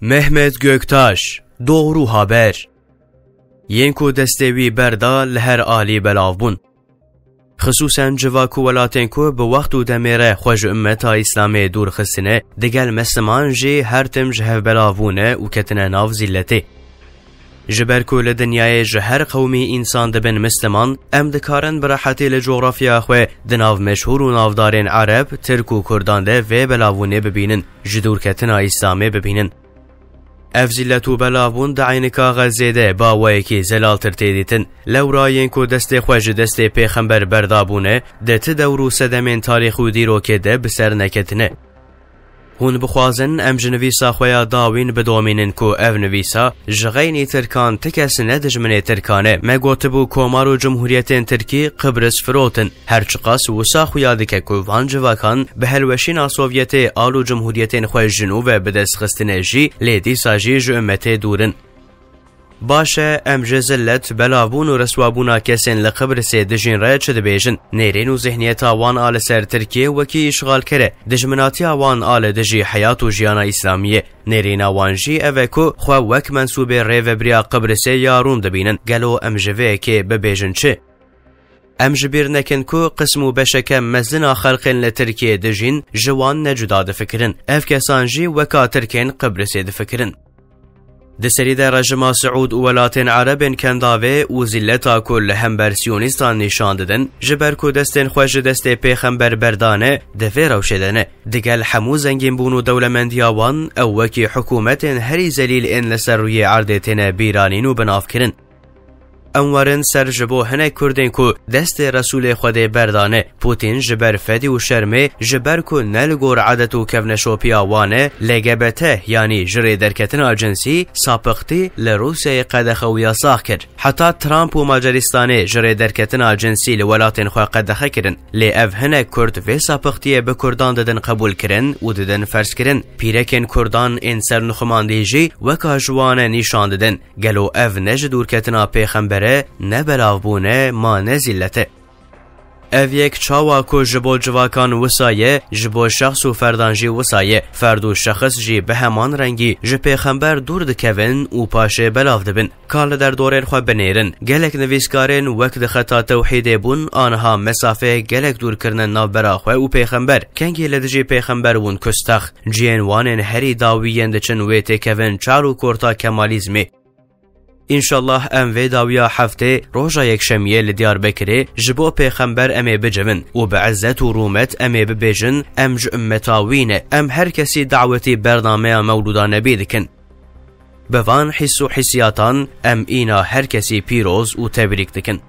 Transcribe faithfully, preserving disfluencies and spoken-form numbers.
Mehmet Göktaş, Doğru Haber. Yên ku destê wî berda li her alî belav bûn. Xisûsen civak û welatên ku bi wext û demê re xwe ji ummeta Îslamê dûr xistine, digel Misliman jî her tim ji hev belav bûne û ketine nav zîlletê. Ji ber ku li dinyayê ji her qewmî însan dibin Misliman, em dikarin bi rehetî li cografya xwe di nav meşhûr û navdarên Ereb, Tirk û Kurdan de vê belavbûnê bibînin, ji dûrketina Îslamê bibînin. Ev zîlet û belavbûn di eynika Xezzê de bi awayekî zelaltir tê dîtin. Lewra yên ku destê xwe ji destê Pêxember berdabûne, di ti dewr û sedemên tarîx û dîrokê de bi ser neketine. Hûn bixwazin em ji nivîsa xwe ya dawîn bidomînin ku ev nivîsa ji xeynî Tirkan ti kes ne dijminê Tirkan e. Me gotibû komar û cumhuriyetên Tirkî Qibris firotin. Her çiqas wisa xuya dike ku van civakan bi helweşîna Sovyetê al û cumhuriyetên xwe ji nû ve bi dest xistine jî, lê dîsa jî ji ummetê dûr in. Baş e, em ji zillet, belavbûn û riswabûna kesên li Qibrisê dijîn re çi dibêjin? Nêrîn û zihniyeta wan a li ser Tirkiyê wekî îşxalker e. Dijminatiya wan a li dijî heyat û jiyana Îslamiyê. Nêrîna wan jî ev e ku xwe wek mensûbê rêvebiriya Qibrisê ya Rûm dibînin. Gelo em ji vê yekê bibêjin çi? Em ji bîr nekin ku qism û beşeke mezin a xelqên li Tirkiyê dijîn, ji wan ne cuda difikirin. Ev kesan jî weka Tirkên Qibrisê difikirin. Di serî de rejima Siûd û welatên Erebên Kendavê û zîlleta ku li hember Siyonîstan nîşan didin, ji ber ku destên xwe ji destê Pêxember berdane, di vê rewşê de ne. Digel hemû zengînbûn û dewlemendiya wan, ew wekî hikûmetên herî zelîl ên li ser rûyê erdê têne bîranîn û binavkirin. Em werin ser ji bo hinek Kurdên ku destê Resûlê Xwedê berdane. Pûtîn ji ber fedî û şermê, ji ber ku ne li gor edet û kevneşopiya wan e, L G B T, yanî ji rê derketina cinsî, sapixtî li Rûsyayê qedexe û yasax kir. Heta Trump û Macaristanê ji rê derketina cinsî li welatên xwe qedexe kirin. Lê ev hinek Kurd vê sapixtiyê bi Kurdan didin qebûlkirin û didin ferzkirin. Pîrekên Kurdan ên sernixumandî jî weka ji wan e nîşan didin. Gelo ev ne ji dûrketina Pêxember e, ne belavbûn e, ma ne zîllet e? Ev yek çawa ku ji bo civakan wisa ye, ji bo şexs û ferdan jî wisa ye. Ferd û şexs jî bi heman rengî ji Pêxember dûr dikevin û paşê belav dibin. Ka li derdorên xwe binêrin. Gelek nivîskarên wek di xeta tewhîdê bûn, aniha mesafeyek gelek dûr kirine navbera xwe û Pêxember. Kengî li dijî Pêxember bûn kustex. Cihên wan ên herî dawî yên diçin wê têkevin çar û korta Kemalîzmê. Înşallah em vê dawiya heftê, roja Yekşemiyê li Diyarbekirê ji bo Pêxember em ê bicivin û bi izzet û rûmet em ê bibêjin, em ji ummeta wî ne, em her kesî dawetî bernameya Mewlûda Nebî dikin. Bi van hîs û hîsiyatan em îna her kesî pîroz û tebrîk dikin.